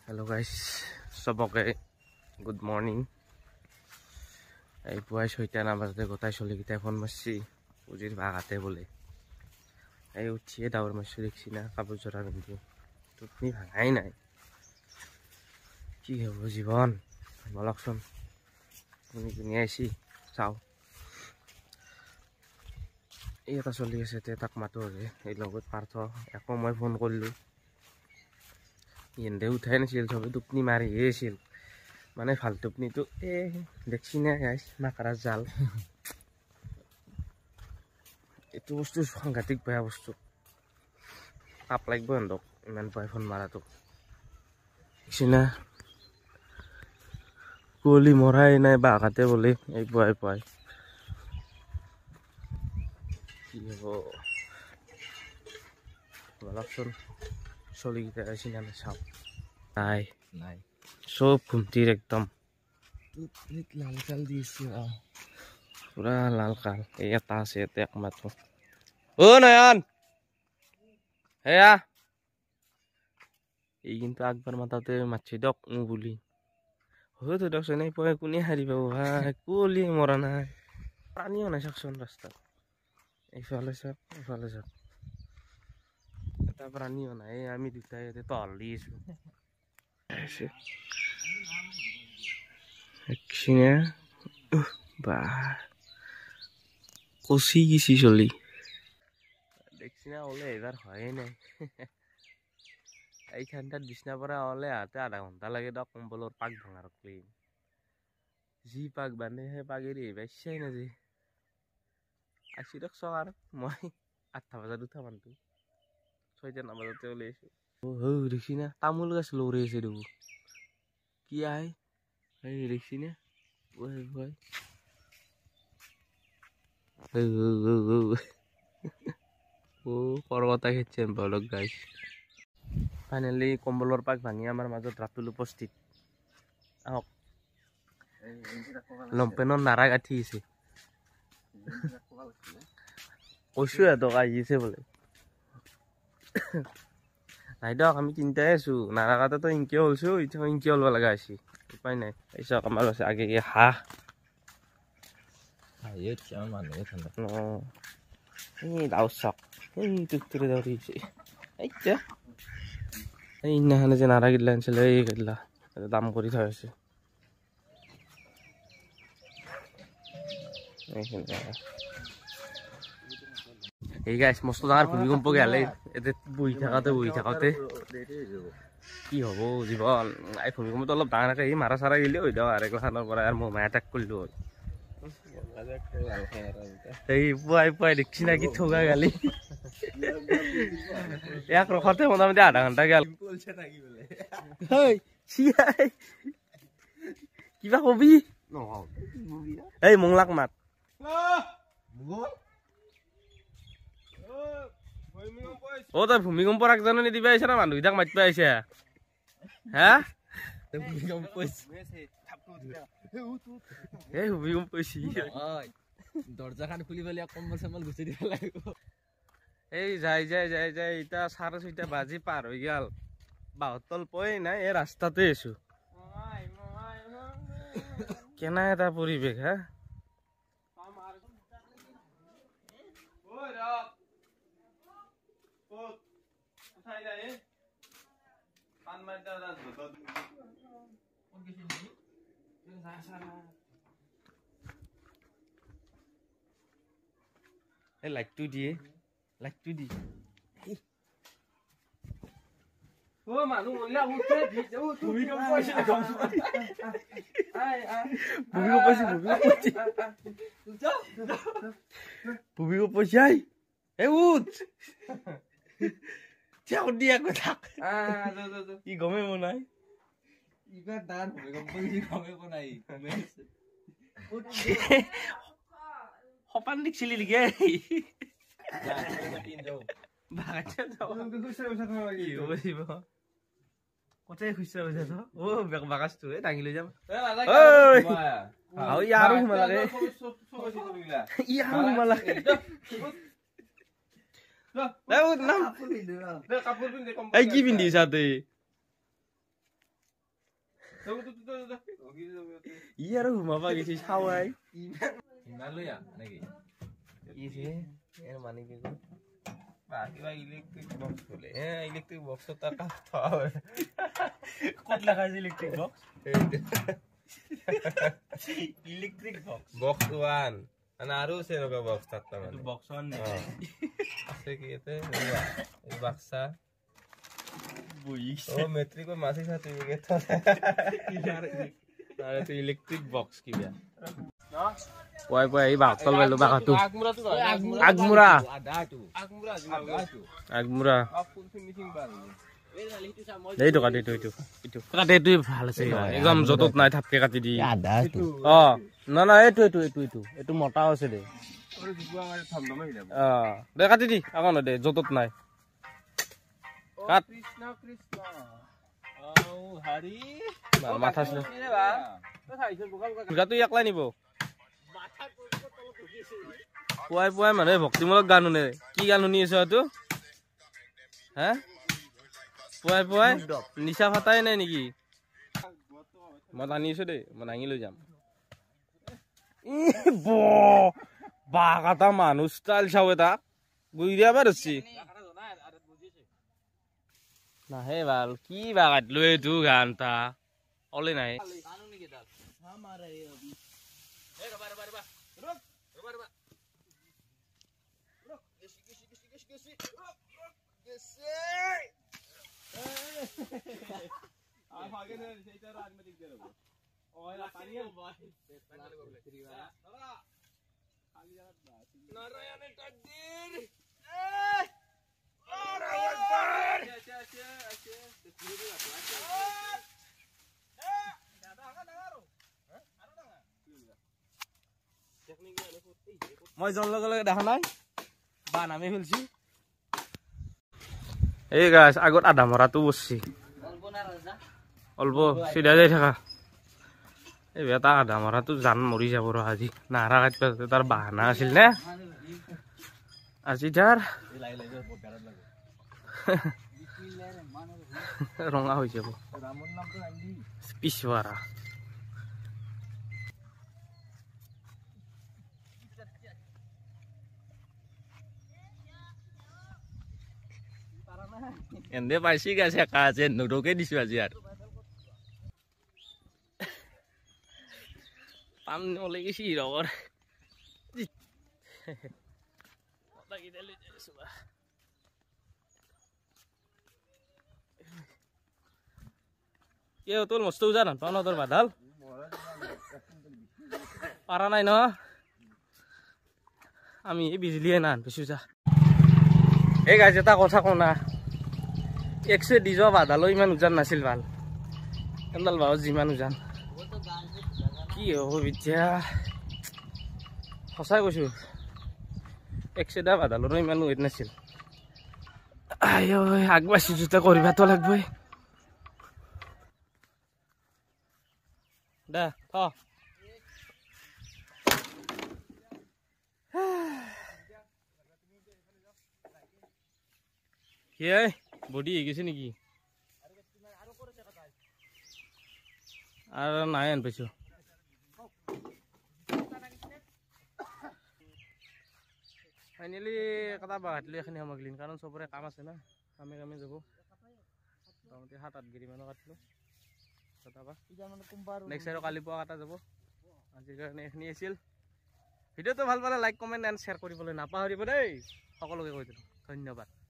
Hello' গাইছ, চবকে good morning. এই পুৱাই 6টা নাবাজোতে গোটাই চলিকেইটাই ফোন মাৰছি, পুঁজিৰ বাঘ হাতে বোলে। এই উঠিয়ে দাউৰ মাৰছোঁ, দেখছি না কাপোৰ জোৰা পিন্ধি টোপনি ভাঙাই নাই। কি হ'ব জীৱন, বলকচোন কোনে কোনে আহিছি চাওঁ। এই এটা চলি আছে, তে তাক মাতো ৰে। এই লগত পাৰ্থ একো মই ফোন কৰিলোঁ, ইহঁতে উঠাই নাছিল, চবে টোপনি মাৰিহে আছিল। মানে ভাল টোপনিটো এই দেখছি না গাইছ, মাকৰাৰ জাল। এইটো বস্তু সাংঘাতিক বেয়া বস্তু, পাপ লাগিব সিহঁতক ইমান পুৱাই ফোন মাৰাটো। দেখছি না কুঁৱলী মৰাই নাই বাঘাতে বোলে এই পুৱাই পুৱাই। কি হ'ব বলকচোন, চলিকেইটা আহিছে না চাওঁ। নাই নাই, চব ঘুমটিৰ একদম লাল কাল দিছে, পুৰা লাল কাল। এই এটা আছে ইয়াতে একমাত্ৰ। অ' নয়ন সেয়া, এই কিন্তু আগবাৰ মাতাতে মাতছি দক উ বুলি। হয়তো দিয়কচোন, এই পুৱাই কোনে সাৰি পাব ভাই, কুঁৱলী মৰা নাই, প্ৰাণীও নাই চাওকচোন ৰাস্তাত। এইফালে চাওক, এইফালে চাওক, এটা প্ৰাণীও নাই। এই আমি দুটাই ইয়াতে টহল দি আছো। বা কচি গেছি চলি দেখছি না, ওলে এইবাৰ হয়ে নাই। এইখানটাত বিছনাৰ পৰা ওলে আহোঁতে আধা ঘণ্টা লাগে দক কম্বলৰ পাক ভঙাৰ ক্লিন। যি পাক বান্ধে সেই পাক এৰি আহিব ইচ্ছাই নাযায়। আহিছোঁ দিয়ক চাওক আৰু মই 8টা বজাত উঠা মানুহটো 6টা নবজাতে ওলাই আহিছোঁ। হৌ দেখছি না তামোল গাছ লৰি আছে দেখোন, কি আহে এই দেখছি না। ও পৰ্বতা খেচ্ছে বলক গাইছ। ফাইনেলি কম্বলৰ পাক ভাঙি আমাৰ মাজত ৰাতুল উপস্থিত। আহক, লম্পেনৰ নাৰা গাঁঠি আছে। কৈছো সিহঁতক আহিছে বোলে। নাই দিয়ক, আমি তিনিটাই আছো। নাৰা কাটাটো ইনকে ওলছো, এতিয়া ইনকে ওলব লগা হৈছে, উপায় নাই। এই চাওক আমাৰ আছে আগে হাঁহ। এই দাও চাওক, এই টুকটুৰে দৌৰি আহিছে। এইটা এই সেইদিনাখনে যে নাৰা গিলা আনিছিলে, এই গিলা দাম কৰি থৈ আছে। এই গাইছ মস্ত ডাঙৰ ভূমিকম্প গেলে এতে বহি থাকোতে বহি থাকোতে কি হ'ব জীৱন। এই ভূমিকম্পটো অলপ ডাঙৰকে এই মাৰা চাৰা গেলেও হৈ দিয়ক আৰু এগলাখানৰ পৰা আৰু মোমাই এটাক কৰিলো হয়। এই পুৱাই পুৱাই দেখছি না কি ঠগা গালি। এক ৰখতে মোটামুটি আধা ঘণ্টা গেল। কিবা কবি? এই মংলাক মাত। অ তই ভূমিকম্পৰ আগজাননী দিবা আহিছা না মানুহকেইটাক মাতিব আহিছা? হা, এই ভূমিকম্প হৈছে, দৰ্জাখন খুলি পেলাই কম্বল চম্বল গুচি দিব লাগিব। এই যাই যাই যাই যাই এতিয়া 6:30 বাজি পাৰ হৈ গ'ল, বাহঁৰ তল পোৱাই নাই, এই ৰাস্তাতে আছো। কেনে এটা পৰিৱেশ হা। এই লাইটটো দিয়ে, লাইটটো দি। ভূমিকম্প হৈছে, এই উঠ দিয়া থাক, ই গমেই পোৱা নাই। সপান দেখছিলি নেকি? কতে খুচৰা পইচা অ বাকাচটো এই দাঙি লৈ যাম। আৰু সোমালাগে, ই আৰু সোমালাগে। এই কি পিন্ধিছা তই? ই আৰু সোমাব গৈছে চাৱাই হিমালয়া নেকি কি যে এৰ মানে কি কয় কিবা ইলেক্ট্ৰিক বক্স বোলে হে ইলেক্ট্ৰিক বক্সত তাৰ কাষ থোৱা হয় ক'ত লগাইছে electric box electric box box 1 মানে আৰু আছে এনেকুৱা বক্স তাত মানে বক্স 1 আছে কি এতে এই বাক্সা ও মেট্ৰিকৰ মাছি চাৰ্টিফিকেট আৰু এইটো ইলেক্ট্ৰিক বক্স কিবা পুৱাই পুৱাই এই বাঘ তল পালো বাঘাটো আগমুৰা আগমুৰা এইটো কাটি এইটো এইটো এইটো কাটি এইটোৱে ভাল আছে একদম য'তত নাই থাপকে কাটি দি অ না না এইটো এইটো এইটো এইটো এইটো মতাও আছে দে অ দে কাটি দি আকৌ ন দে য'তত নাই কাট মাথা গাটো একলাই নিব পুৱাই পুৱাই মানুহে ভক্তিমূলক গান শুনে কি গান শুনি আছ এইটো হে পুৱাই পুৱাই নিচা ফাটাই নাই নেকি মই টানি আছো দেই মই দাঙি লৈ যাম বাঘ এটা মানুহ ষ্টাইল চাওঁ এটা গুৰি এবাৰ ধৰছি নাহে ভাল কি বাঘ কাটিলো এইটো গান এটা অলে নাই মই যোৱাৰ লগে লগে দেখা নাই বা নামি ফেলছি এই গাছ আগত আধা মৰাটো বসছি অল্প চিধা যাই থাকা এই বেটা আধা মৰাটো জান মৰি যাব ৰ আজি নাৰা কাটিব তাৰ বাহানা আছিল নে আজি তাৰ ৰঙা হৈ যাব পিছৱাৰা এনে পাইছি গাছ একা আছে নৰকে দিছো আজি আৰু পাম ওলাই গৈছি ৰগৰ তোৰ মস্ত উজা ধান পাওঁ ন তোৰ বাধাল পাৰা নাই ন আমি এই বিজুলীয়ে না পাইছো যা এই গাছ এটা কথা কওঁ না একছে দি যোৱা বাধালো ইমান উজান নাছিল ভাল এডাল বাহত যিমান উজান কি হ'ব বিদ্যা সঁচাই কৈছো একছেদা বাধালৰো ইমান ৱেট নাছিল আই আগবাছি জোতা কৰিবাতো লাগিবই দে থ কি বডি হৈ গৈছে নেকি আৰু নাই আন পাইছো ফাইনেলি কটা বাহাতলৈ এইখিনি সামগ্ৰী কাৰণ চবৰে কাম আছে না কামে কামে যাব মোটামুটি 7-8 গিৰি মানো কাটিলোঁ নেক্সট আৰু কালি পুৱা কাটা যাব আজিৰ কাৰণে এইখিনি আছিল ভিডিঅ'টো ভাল পালে লাইক কমেণ্ট এণ্ড শ্বেয়াৰ কৰিবলৈ নাপাহৰিব দেই সকলোকে কৈ দিলোঁ ধন্যবাদ।